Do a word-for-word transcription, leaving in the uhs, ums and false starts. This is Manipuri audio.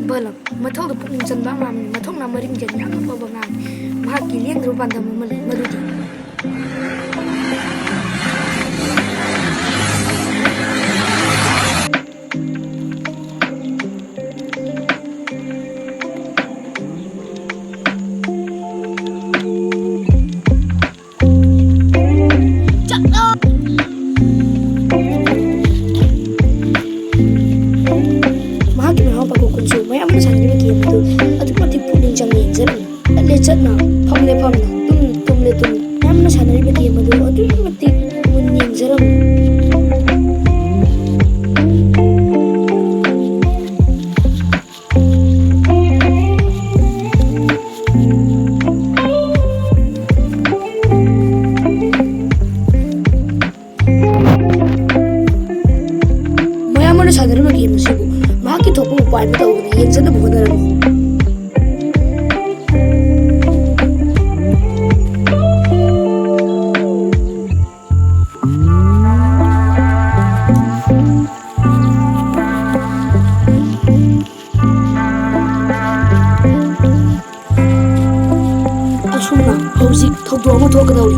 ꯕꯂꯞ, ꯃꯊꯧꯗ ꯄꯨꯛꯅꯤꯡ ꯆꯪꯕ ꯑꯉꯥꯡꯅꯤ꯫ ꯃꯊꯧꯅꯥ ꯃꯔꯤꯡꯖꯦꯜ, ꯌꯥꯝꯅ ꯐꯕ ꯑꯉꯥꯡꯅꯤ꯫ ꯃꯍꯥꯛꯀꯤ ꯂꯦꯡꯗ꯭ꯔꯕ ꯄꯥꯟꯗꯝ ꯑꯃ ꯂꯩ, ꯃꯗꯨꯗꯤ ꯃꯍꯥꯛꯀꯤ ꯃꯅꯥꯎꯄꯥ ꯒꯣꯀꯨꯜꯁꯨ ꯃꯌꯥꯝꯅ ꯁꯥꯟꯅꯔꯤꯕ ꯒꯦꯝ ꯑꯗꯨ ꯑꯗꯨꯛꯀꯤ ꯃꯇꯤꯛ ꯄꯨꯛꯅꯤꯡ ꯆꯪꯅ ꯌꯦꯡꯖꯔꯝꯃꯤ꯫ ꯆꯠꯂꯦ ꯆꯠꯅ, ꯐꯝꯂꯦ ꯐꯝꯅ, ꯇꯨꯝꯂꯦ ꯇꯨꯝꯅ, ꯃꯌꯥꯝꯅ ꯁꯥꯟꯅꯔꯤꯕ ꯒꯦꯝ ꯑꯗꯨ ꯑꯗꯨꯛꯀꯤ ꯃꯇꯤꯛ ꯃꯨꯟꯅ ꯌꯦꯡꯖꯔꯝꯃꯤ꯫ ꯃꯌꯥꯝ ꯑꯃꯅ ꯁꯥꯟꯅꯔꯤꯕ ꯒꯦꯝ ꯑꯁꯤꯕꯨ ꯃꯍꯥꯛꯀꯤ ꯊꯣꯛꯄ ꯎꯄꯥꯏ ꯑꯃ ꯇꯧꯕꯅ ꯌꯦꯡꯖꯅꯕ ꯍꯣꯠꯅꯔꯝꯃꯤ꯫ ꯑꯁꯨꯝꯅ ꯍꯧꯖꯤꯛ ꯊꯧꯗꯣꯛ ꯑꯃ ꯊꯣꯛꯀꯗꯧꯔꯤ꯫